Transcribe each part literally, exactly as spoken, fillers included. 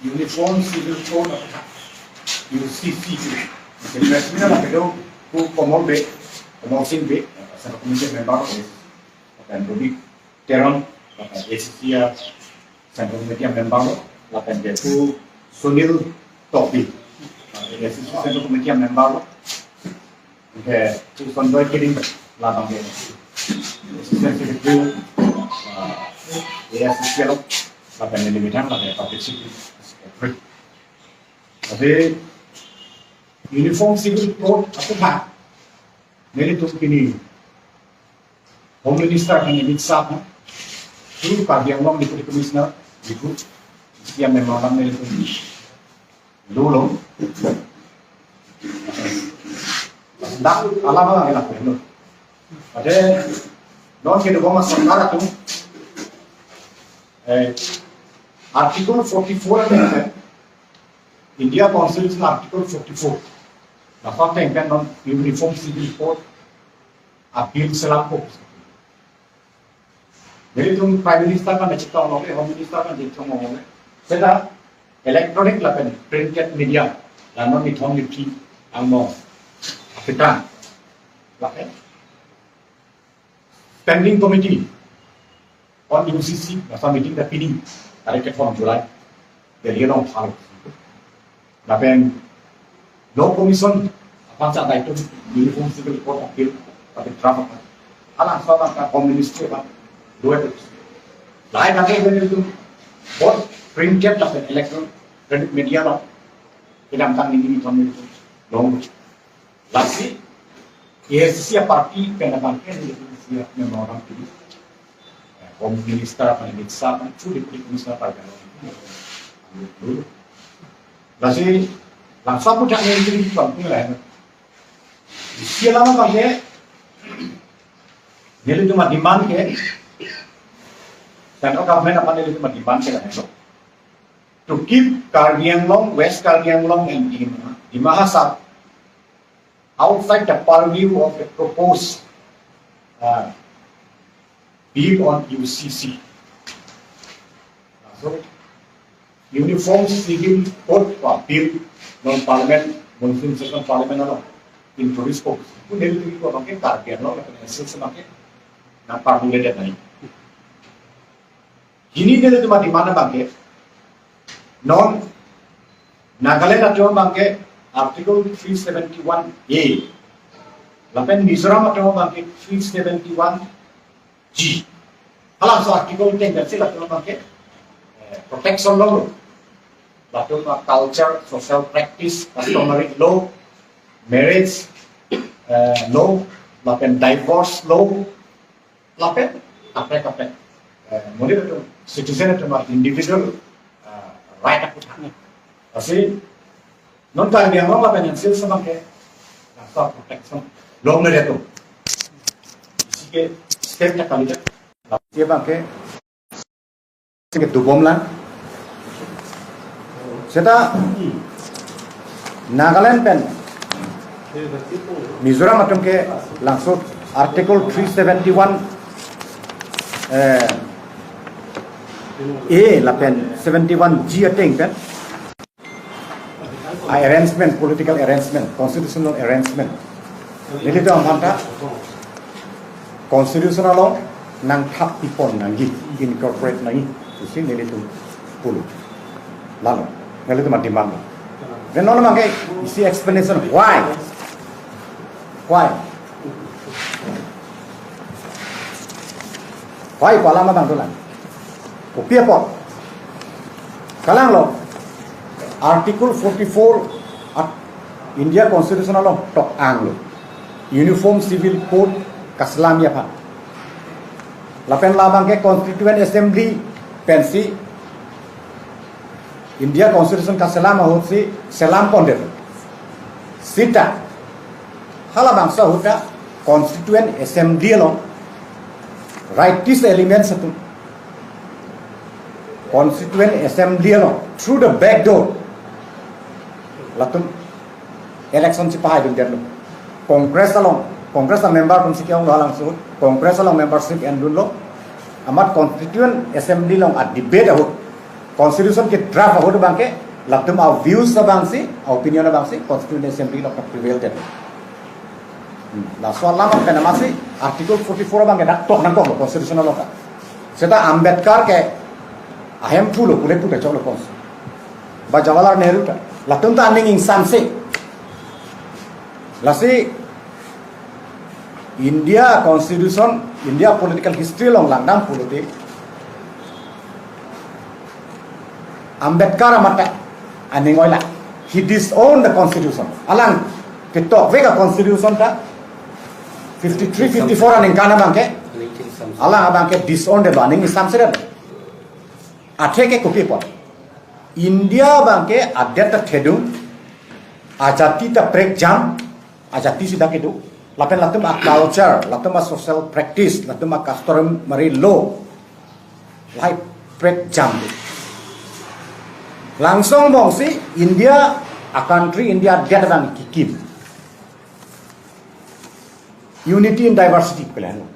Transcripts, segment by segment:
Uniform Civil Code of U C C. Press meet la kedo pu Komol Bey, Komol Singh Bey, Central Committee member, lapen Robi Teron, A C C Central Committee member, lapen ke pu Sunil Tokbi, A C C Central Committee member, ke pu Sanjoy Keding, labang ke Assistant Secretary, uh, A I C C C along, lapen neli methang lapen Public Secretary. Jadi Uniform Civil Code aphuthak nelitum pini Home Minister Amit Shah, through Karbi Anglong Deputy Commissioner, Diphu, A C C memorandum nelitum dolo. Dak alam alam enak lo. Pada non ke dua mas sekarang tu, eh, Article forty-four ada, India Constitution Article forty-four. Laso ateng pen non Uniform Civil Code a-bill selam ko. Nelitum Prime Minister kan chitong lo, Home Minister kan chitong lo. Seta electronic lapen printed media, la non nithom nithi angno apitan. Lapen Standing Committee on U C C, laso meeting ta pini, tarik kethom July, Delhi along thalo. Lapen Law Commission aphan sa daitum Uniform Civil Code a-bill, tapi draft aphan. Halabangso abang ke Home Ministry aphan, dua itu. Lahai kata itu, both printed lapen electronic media lo, kedamtang neli nithom nelitum long. Lasi, A I C C a-party pen abang ke, A I C C memorandum pini. Eh, Home Minister aphan, Amit Shah aphan, chu Deputy Commissioner aphan, dolo. Lasi, laso aphuthak neli pini pangpung lain. Isi alam abang ke, nelitum a-demand ke, Central Government aphan nelitum a-demand ke lain. To keep Karbi Anglong, West Karbi Anglong and Dima, Dima Hasao outside the purview of the proposed, uh, bill on U C C. So, Uniform Civil Code pa bill non Parliament, monsoon session Parliament along introduce ko. Pu nelitum ko abang ke Karbi Anglong lapen N C L abang ke nangparlu ledet nai. Hini nelitum a-demand abang ke, non Nagaland atum abang ke Article three seventy-one A, lapen Mizoram atum abang ke three seventy-one G. Halabangso article ateng pensi latum abang ke, eh, protection lo. Latum a-culture, social practice, customary law, marriage, eh, law, lapen divorce law, lapen kaprek kaprek, eh, monit atum, citizen atum a-individual, eh, right aphuthak. Lasi non Karbi Anglong lapen N C L abang ke laso protection longle atum. Isi ke step ta kalidet. Lasi abang ke, sing ke dobom lang. Seta Nagaland pen Mizoram atum ke langsung Article three seventy-one eh, A lapen seventy-one G ateng pen a-arrangement, political arrangement, constitutional arrangement. Nelitum aphan ta constitution along nangthap pipon nangji, incorporate nangji, pusi nelitum pulo. Lalo, nelitum a-demand lo. Then non abang ke isi explanation why? Why? Why pu alam abang dolang. Kopi apot? Kalang lo, Article forty-four at India Constitution along tok-ang lo. Uniform Civil Code kaselam aphan. Lapen labang ke Constituent Assembly pensi India Constitution kaselam ahutsi selam pondet. Seta halabangso ahut ta Constituent Assembly along rightist elements atum Constituent Assembly along through the back door latum election si pahai dun detlo. Congress along, Congress a-member atum si ke-ong lo halabangso ahut, Congress along membership endunlo. Amat Constituent Assembly along a-debate ahut Constitution ke draft ahut abangke, latum a views abangsi, a opinion abangsi, Constituent Assembly along ta prevail det. Hmm. Laso alam pen amatsi, Article forty-four abangke dak tok nangkoklo Constitution along ta. Seta Ambedkar ke ahemphu lo, pule pule choklo Cons. Ba Jawaharlal Nehru ta. Latum ta aning ingsamse. Lasi India Constitution, India political history along langdam pulote, Ambedkar amat ta aning oila. He disowned the constitution. Alang ketokvek a constitution ta fifty-three, fifty-four aningkan abangke. Alang abangke disowned lo, aning ingsamse det. Athe ke kopi apot. India abangke adet ta thedung, ajati ta prekjam, ajati si dak kedo. Lapen latum a culture, latum a social practice, latum a customary law, lahai prekjam do. Langso angbongsi India a country, India adet abang kikim. Unity in diversity kelang.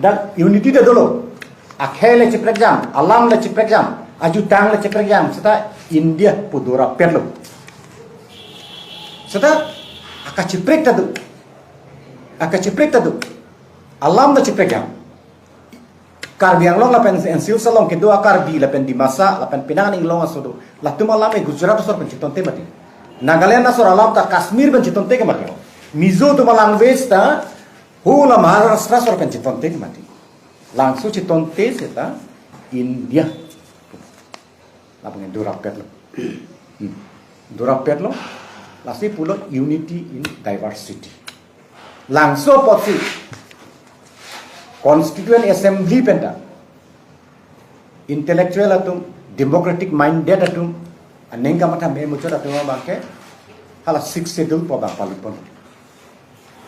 Dak unity ta dolo. Akhei le chiprekjam, alam le chiprekjam, ajutang le chiprekjam, seta India pu durapetlo. Seta akachiprek ta do. Akachiprek ta do. Alam ta chiprekjam. Karbi Anglong lapen N C Hills along kedo a Karbi lapen Dimasa lapen penang inglong aso do. Latum alam e Gujarat asor pen chitonte mati. Nagaland asor alam ta Kashmir pen chitonte ke mati. Mizo atum a language ta hula Maharashtra asor pen chitonte ke mati. Langso chitonte seta India. Lapen durapetlo. Hmm. Durapetlo. Lasi pulo unity in diversity. Langso apotsi Constituent Assembly pen ta intellectual atum, democratic minded atum, aning kamatha memuchot atum abangke hala Sixth Schedule pu abang palutpon.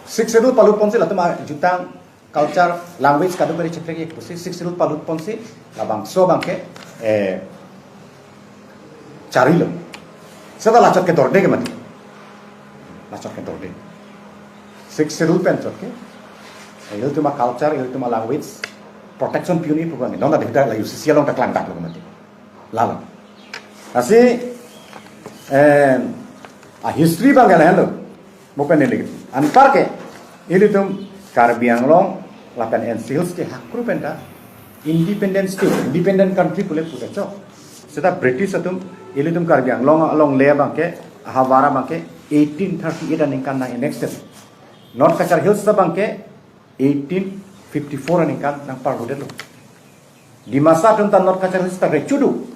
Sixth Schedule palutponsi latum ajutang, culture, language kadokave chiprek-ik pusi Sixth Schedule palutponsi labangso abangke, eh, charilo. Seta lachot ke dorde ke mati. Lachot ke dorde. Sixth Schedule pen chot ke, eh, ilitum a culture, ilitum a language protection pi un-e pu abang. Non ta dikta la U C C along ta klangdaklo ke mati. Lalo. Lasi, eh, a history abang ke lahenlo. Mo pen neli. Anparke ilitum Karbi Anglong lapen N C Hills ke hakru pen ta independent state, independent country pule puta chok. Seta British atum ilitum Karbi Anglong along le abangke, ahavar abangke eighteen thirty-eight aningkan nang-annex det. North Cachar Hills abangke eighteen fifty-four aningkan nangparhudetlo. Dimasa atum ta North Cachar Hills ta recho do.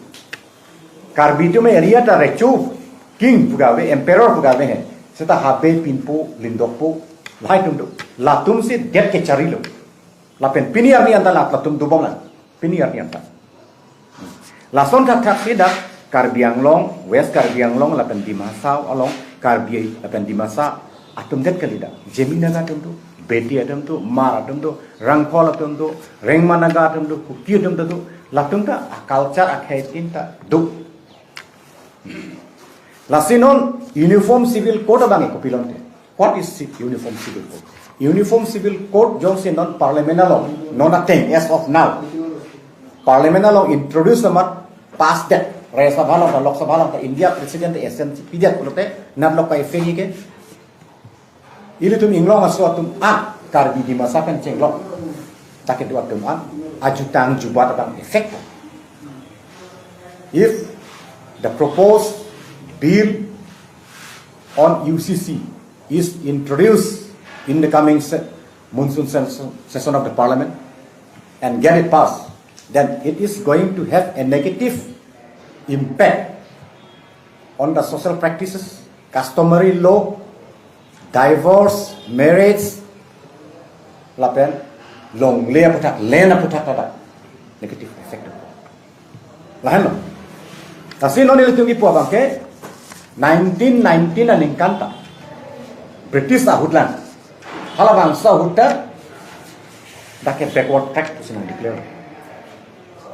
Karbi atum area ta recho, king pu kave, emperor pu kave he. Seta Habe, Pinpo, Lindokpo, lahai atum do. Latumsi det ke charilo. Lapen pini arni anta lat latum dobomlang. Pini arni anta. Lason thakthak si dak Karbi Anglong, West Karbi Anglong lapen Dima Hasao along, Karbi lapen Dimasa atum det kali dak. Jemi Naga atum do, Bedi atum do, Hmar atum do, Rangkhol atum do, Rengma Naga atum do, Kuki atum do, latum ta a culture akhei tin ta do. Lasi non Uniform Civil Code abang e kopilonte. What is ci-, Uniform Civil Code? Uniform Civil Code jongsi non Parliament along, non ateng as of now, Parliament along introduce amat pass det, Rajya Sabha along, Lok Sabha along, India President S N C pidet pulote, nat lok pa effect ke. Ilitum inglong aso atum an, Karbi Dimasa pen chenglok, ta kedo atum an ajutang jubat abang effect. If the proposed bill on U C C is introduced in the coming se-, monsoon ses-, session of the parliament and get it passed, then it is going to have a negative impact on the social practices, customary law, divorce, marriage, lapen longle aputhak, land aputhak ta dak negative effect. Lahenlo. Lasi non ilitum kipu abangke nineteen nineteen aningkan ta British ahut lang, halabangso ahut ta dak ke backward tract pusi nang declare.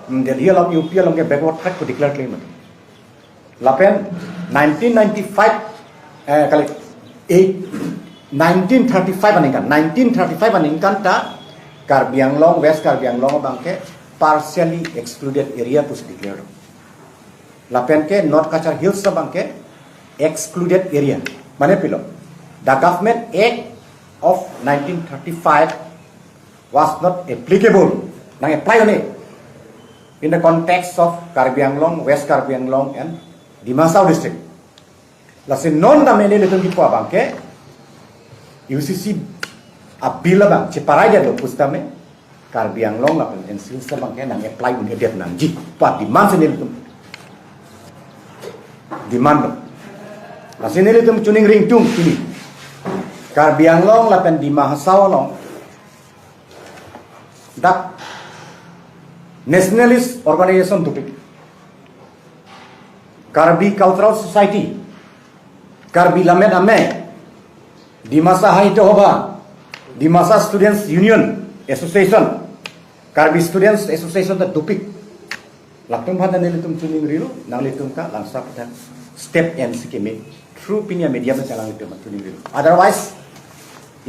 Hmm, Delhi along, U P along ke backward tract pu declare klemlo. Lapen nineteen ninety-five, eh, kali, eight, nineteen thirty-five aningkan, nineteen thirty-five aningkan ta Karbi Anglong, West Karbi Anglong abangke partially excluded area pusi declare. Lapen ke North Cachar Hills abang ke excluded area. Mane pilo, the Government Act of nineteen thirty-five was not applicable. Nang-apply un-e in the context of Karbi Anglong, West Karbi Anglong and Dima Hasao district. Lasi non dam nelitum kipu abang ke U C C a-bill abang cheparai detlo pusitame Karbi Anglong lapen N C Hills abang ke nang-apply un-edet nangji pu a-demand si nelitum demand lo. Lasi nelitum chuning ringtung pini, Karbi Anglong lapen Dima Hasao along dak nationalist organization dopik, Karbi Cultural Society, Karbi Lammet Amei, Dimasa Sahitya Sabha, Dimasa Students Union Association, Karbi Students Association ta dopik. Latum aphan ta nelitum chuning rilo, nanglitum ta langsa aphuthak step en si keme through pini a-media pen nanglitum chuning rilo. Otherwise,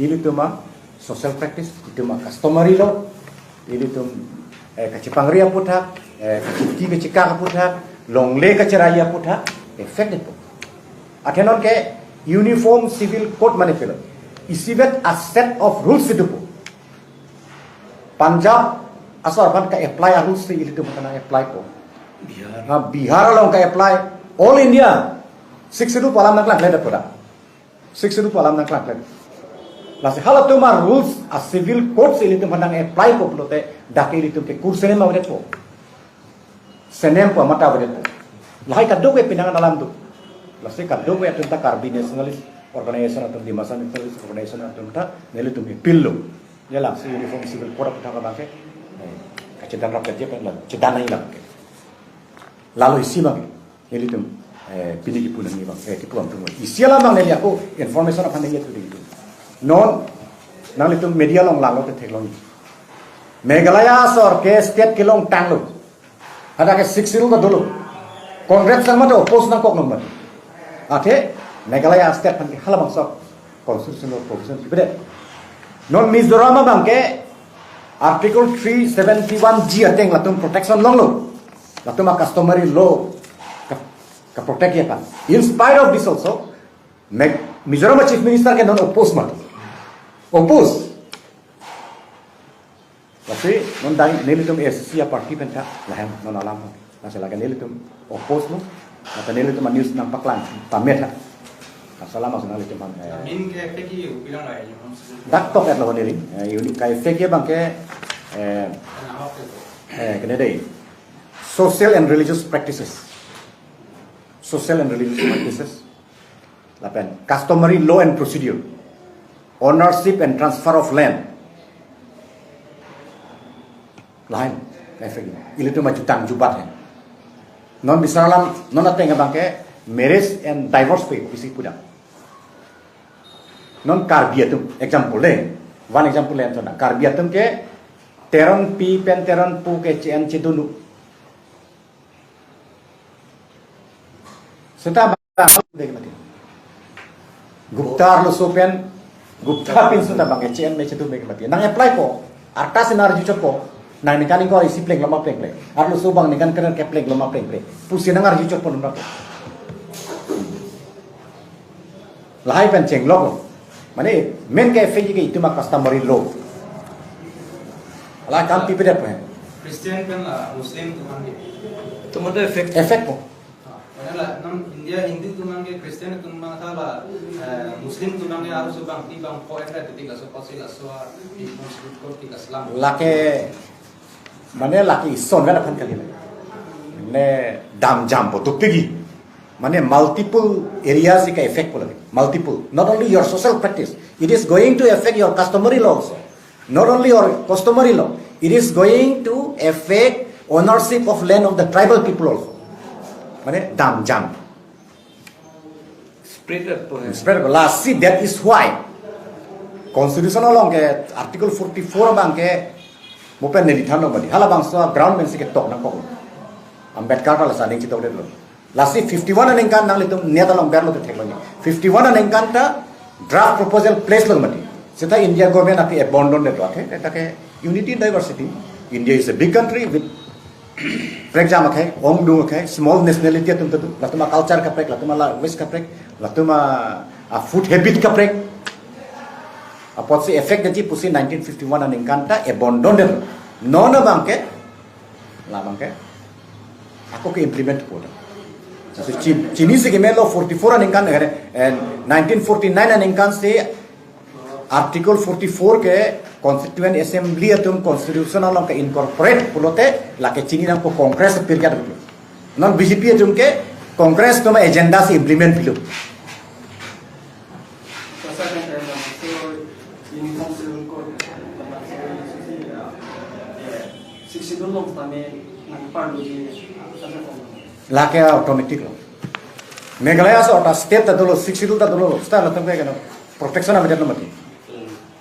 ilitum a-social practice, ilitum a-customary law, ilitum, eh, kachepangri aphuthak, eh, kachiti kachekak aphuthak, longle kacherai aphuthak effect detpo. Athe non ke Uniform Civil Code mane pilo, isivet a-set of rules si dopo. Punjab asor aphan ka-apply a-rules si ilitum aphan nang-applypo. Bihar. Ha, Bihar along ka-apply. All India Sixth Schedule pu alam nangklangkle detpo dak. Sixth Schedule pu alam nangklangkle. Lasi halatum a-rules, a-civil code si ilitum aphan nang-applypo pulote dak ilitum ke kursenem avedetpo. Senem pu amat avedetpo. Lahai kadokave pinangan alam do. Lasi kadokave atum ta Karbi nationalist organization atum, Dimasa nationalist organization atum ta nelitum appeal lo. Ya, lasi Uniform Civil Code aphuthak abang ke, eh, kachedan rap kaje pen la chedan nangji abang ke. Lalo isi abang ke nelitum, eh, pini kipu nangji abang, eh, kipu abang tum. Isi alam abang neli ako information aphan neli tu ding tu. Non nanglitum media along langlo te theklong. Meghalaya asor ke state kelongtanglo. Hadak ke Sixth Schedule ta dolo. Congress sang mate oppose nangkok nang mate. Athe Meghalaya state aphan ke halabangso constitutional provision kipedet. Non Mizoram abang ke Article three seventy-one G ateng latum protection longlo. Latum a-customary law ka, ka-protect ya kan. In spite of this also, Meg-, Mizoram Chief Minister ke non oppose mate. Oppose. Lasi non dai nelitum A C C a-party pen ta lahen non alam. Lasi lake nelitum oppose lo. Lake nelitum a-news nangpaklang pame tha. Asal alam nanglitum aphan, eh, Min ke F A Q bilang lah ya, Uniform Civil Code. Dak tok et lo neli. Eh, unit ka F A Q abang ke, eh, Nah, oke. Eh, kene dei. Social and religious practices. Social and religious practices. Lapen customary law and procedure, ownership and transfer of land. Lain, effect. Ilitum maju tang jubat hen. Non bisar alam, non ateng abang ke marriage and divorce pe isi pudam. Non Karbi atum, example dei. One example le, Karbi atum ke Teronpi pen Teronpo ke che-en chedunlo. Seta bang dei mati. Gupta arloso pen, Gupta pinso ta bang che-en me chedun me mati. Nang-applypo, arta si nang-arjuchotpo, nang ningkan ingkoi isi plenglo ma plengple. Arloso bang ningkan kre-kre plenglo ma plengple. Pusi nang-arjuchotpo nang. Lahai pen chenglok lo. Mane, main ke effect ke itum a-customary law. Lahai kam pipedet pen. Christian pen la Muslim atum aphan ke. Atum aphan ta effect. Effect po. Ah, mane la, non India Hindu atum aphan ke Christian atum aphan ta la, eh, Muslim atum aphan ke arloso bangpi bangpho en ra titik laso kosi laso a, di Muslim ko titik aslam. Lake Mane lake ison vet aphan kali. Mane dam jam po dopikji. Mane multiple areas si ka-effect po lake. Multiple. Not only your social practice. It is going to affect your customary law also. Not only your customary law. It is going to affect ownership of land of the tribal people also. Mane dam jam. Spread po hai. Spread po. Lasi, that is why Constitution along ke Article forty-four abang ke mo pen neli thanlo mati. Halabangso ground pen si ketok nangkok. Ambedkar ta laso aning chetokdetlo. Lasi fifty-one aningkan nanglitum net along berlo te theklong. Fifty-one aningkan ta draft proposal place lo mati. Seta India government api abandon detlo. Okay? Kata ke unity in diversity. India is a big country with Kaprek jam akhei, ongdung akhei, small nationality atum ta do, latum a-culture kaprek, latum a-language kaprek, latum a, a-food habit kaprek. Apotsi effect nangji pusi nineteen fifty-one aningkan ta abandon det. Non abang ke, labang ke, ako ke-implement po ta. So, chin-, chinisi keme lo forty-four aningkan, eh, nineteen forty-nine aningkan si Article forty-four ke Constituent Assembly atum Constitution along ke-incorporate pulote lake chini nangpo Congress apirkat atum. Non B J P atum ke Congress atum agenda si implement pilo. Sasa kan kaya nama, so, Uniform Civil Code, nama, so, ya, ya, Sixth Schedule along tame nangparlo ji, sasa kan. Lake automatic lo. Meghalaya aso ta state ta dolo, Sixth Schedule ta dolo, state latum ke keno protection avedet lo mati.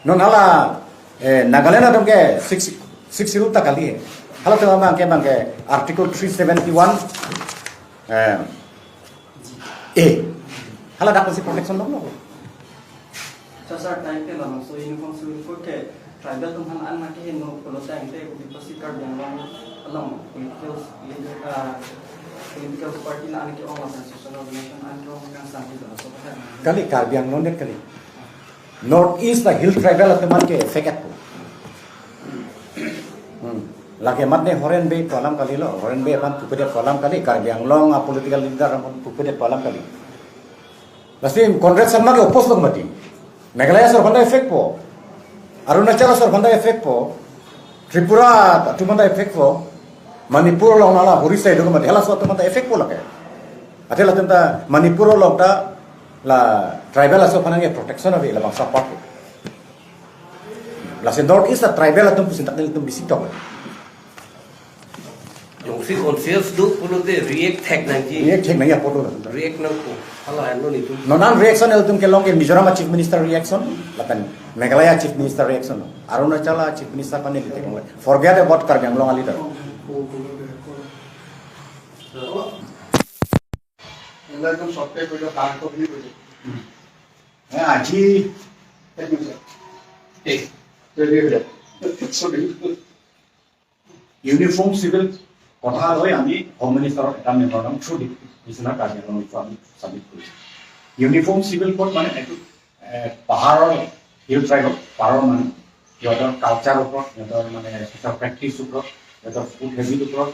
Non hala, eh, Nagaland atum ke Sixth, Sixth Schedule ta kali he. Halatum abang ke, abang ke Article three seventy-one, eh, A. Hala dak si protection lo lo. Sasa time ke labangso Uniform Civil Code ke tribal atum aphan an nangkeheno pulo tangte kopi pusi Karbi Anglong along political leader, ah, political party na an ke-ong lapen social organization an ke-ong kangsampi do, laso aphan. Kali, Karbi Anglong det kali. North East a-hill tribal atum aphan ke-affect po. Hmm. Lake mat ne Hornbill pu alam kali lo, Hornbill aphan pupedet pu alam kali, Karbi Anglong a-political leader aphan pupedet pu alam kali. Lasi Conrad Sangma ke oppose lo mati. Meghalaya asor aphan ta affect po. Arunachal asor aphan ta affect po. Tripura atum aphan ta affect po. Manipur along hala Hori side lo mati. Halaso atum aphan ta affect po lake. Athe latum ta Manipur along ta la tribal aso aphan ke protection ave labangso apot. Lasi North East a-tribal atum pusi dak nelitum bisi tok. Jongsi conscious do pulote react thek nangji. React thek nangji apot lo. React nangpo. Hala anlo nelitum. Non an reaction nelitum kelong ke Mizoram a-Chief Minister reaction, lapen Meghalaya Chief Minister reaction, Arunachal a-Chief Minister aphan neli theklong. Forget about Karbi Anglong a-leader. Eh, আজি, eh, Sorry. Uniform Civil কথা লৈ আমি Home Minister-ক এটা memorandum through দি-, Commissioner Karbi Anglong এইটো আমি submit কৰিছোঁ। Uniform Civil Code মানে এইটো, এ, পাহাৰৰ, hill tribe-ৰ পাহাৰৰ মানুহ, সিহঁতৰ culture ওপৰত, সিহঁতৰ মানে social practice ওপৰত, সিহঁতৰ food habit ওপৰত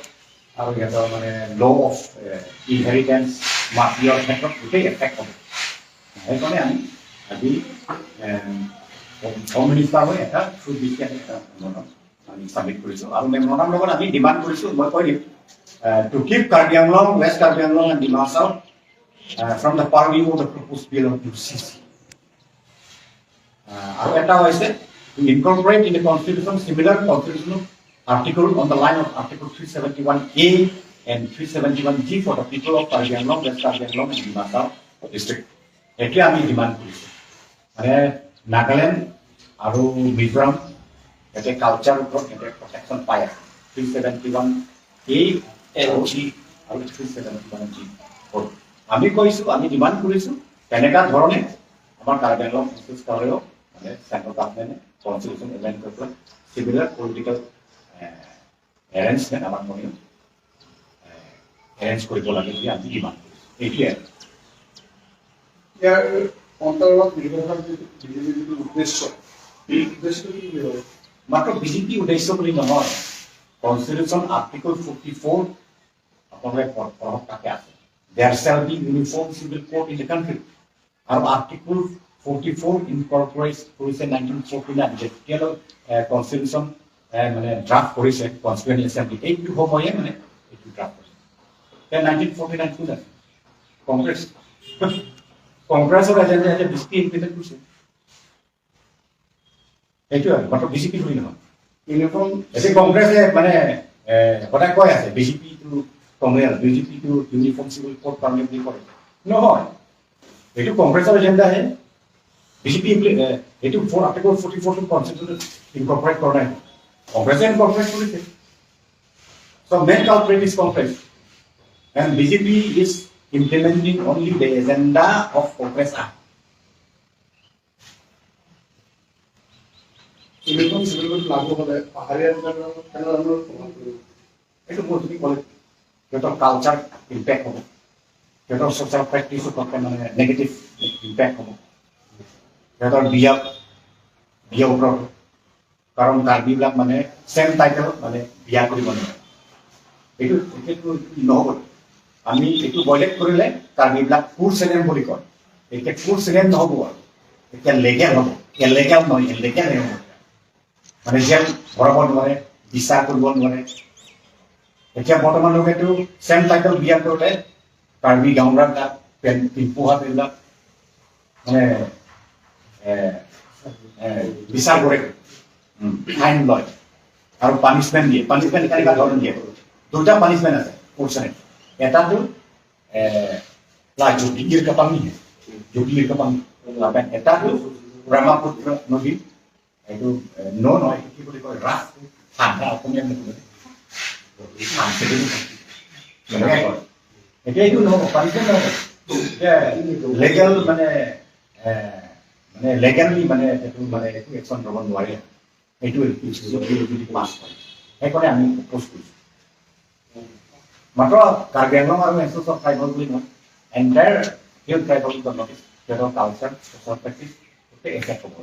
আৰু সিহঁতৰ মানে law of, এ, inheritance, মাটিৰ ক্ষেত্ৰত গোটেই affect হ'ব। সেইকাৰণে আমি আজি, এ, Home Minister হৈ এটা through দি আমি এটা memorandum আমি submit কৰিছোঁ। আৰু memorandum লগত আমি demand কৰিছোঁ, মই কৈ দিম, আহ, to keep Karbi Anglong, West Karbi Anglong and Dima Hasao, uh, from the purview of the proposed bill of U C C. আহ, আৰু এটা হৈছে to incorporate in the constitution similar constitutional article on the line of Article three seventy-one A and three seventy-one G for the people of Karbi Anglong, West Karbi Anglong and Dima Hasao district। এইটোৱে আমি demand কৰিছোঁ। মানে নাগালেণ্ড আৰু মিজোৰাম ইয়াতে culture ওপৰত ইয়াতে protection পাই আছে। Three seventy-one A আৰু G আৰু three seventy-one G। আমি কৈছোঁ, আমি demand কৰিছোঁ, তেনেকুৱা ধৰণে আমাৰ কাৰ্বি আংলং সংশ্লিষ্টসকলেও মানে central government-এ constitution amend কৰি পেলাই similar political, এ, arrangement আমাৰ মনেও, এ, arrange কৰিব লাগে বুলি আমি demand কৰিছোঁ। এইটোৱে আৰু। ইয়াৰ অন্তৰালত নিৰ্বাচন যিটো বিজেপিৰ যিটো উদ্দেশ্য, এই উদ্দেশ্যটো কি বুলি ভাবে? মাত্ৰ বিজেপি উদ্দেশ্য বুলি নহয়, Constitution Article forty four আপোনালোকে পঢ়-, পঢ়ক, তাতে আছে, "There shall be uniform civil code in the country।" আৰু Article forty four incorporate কৰিছে nineteen forty nine, যেতিয়ালৈ, এ, Constitution, এ, মানে draft কৰিছে Constituent Assembly, এইটো সময়ে মানে এইটো draft কৰিছে। তে nineteen forty nine কোন আছে? কংগ্ৰেছ। কংগ্ৰেছৰ এজেণ্ডা এতিয়া বিজেপি implement কৰিছে। এইটো আৰু, মাত্ৰ বিজেপি বুলি নহয়। Uniform এতিয়া কংগ্ৰেছে মানে, এ, সদায় কৈ আছে বিজেপিটো কমিউনেল, বিজেপিটো Uniform Civil Code permanent বুলি কয়। নহয়, এইটো কংগ্ৰেছৰ এজেণ্ডাহে। বিজেপি ইমপ্লি-, এ, এইটো ফ'ৰ, Article forty four টো Constitution incorporate কৰা নাই, কংগ্ৰেছে incorporate কৰিছে। So main culprit is Congress and B J P is implementing only the agenda of Congress Act। Uniform Civil Code লাগু হ'লে পাহাৰীয়া এলেকাত কেনেধৰণৰ প্ৰভাৱ পৰিব? এইটো মোৰ যদি ক'লে সিহঁতৰ কালচাৰ ইম্পেক্ট হ'ব, সিহঁতৰ ছ'চিয়েল প্ৰেক্টিছ ওপৰত মানে নিগেটিভ ইম্পেক্ট হ'ব, সিহঁতৰ বিয়া বিয়া ওপৰত। কাৰণ কাৰ্বিবিলাক মানে ছেম টাইটেল মানে বিয়া কৰিব নোৱাৰে। এইটো এইটো নহ'ব। আমি এইটো বয়লেট কৰিলে কাৰ্বিবিলাক কুৰছেনেম বুলি কয়। এতিয়া কুৰছেনেম নহ'ব আৰু, এতিয়া লেগেল হ'ব। ইলিগেল নহয়, ইলিগেল হ'ব। মানে জেল ভৰাব নোৱাৰে, বিচাৰ কৰিব নোৱাৰে। এতিয়া বৰ্তমানলৈকেতো ছেম টাইটেল বিয়া কৰিলে কাৰ্বি গাঁওবুঢ়াৰ তাত পেন- পিম্পুহাট এইবিলাক মানে এ, এ, বিচাৰ কৰে, ফাইন লয় আৰু পানিচমেণ্ট দিয়ে। পানিচমেণ্ট কেনেকুৱা ধৰণৰ দিয়ে? দুটা পানিচমেণ্ট আছে কুৰছেনেম। এটাতো এ, la jodi ir ke pangni, jodi ir ke pangni. Lapen এটাতো ব্ৰহ্মপুত্ৰ নদী, এইটো এ, নৌ নহয়, কি বুলি কয়, ৰাফ, হান, হা, অসমীয়া বুলি কয়। হান, সেইটো তেনেকে কয়। এতিয়া এইটো নহ'ব, পানিচমেণ্ট নহ'ব। এতিয়া লিগেল মানে এ, মানে লিগেলি মানে এইটো মানে একো একশ্যন ল'ব নোৱাৰে। এইটো যদি পাছ কৰে, সেইকাৰণে আমি অপ'জ কৰিছোঁ। মাত্ৰ কাৰ্বি আংলং আৰু এনচেল অফ ট্ৰাইবল বুলি নহয়, এণ্টায়াৰ হিল ট্ৰাইবল ইকনমিক সিহঁতৰ কালচাৰ, ছ'চিয়েল প্ৰেক্টিছ গোটেই এফেক্ট হ'ব।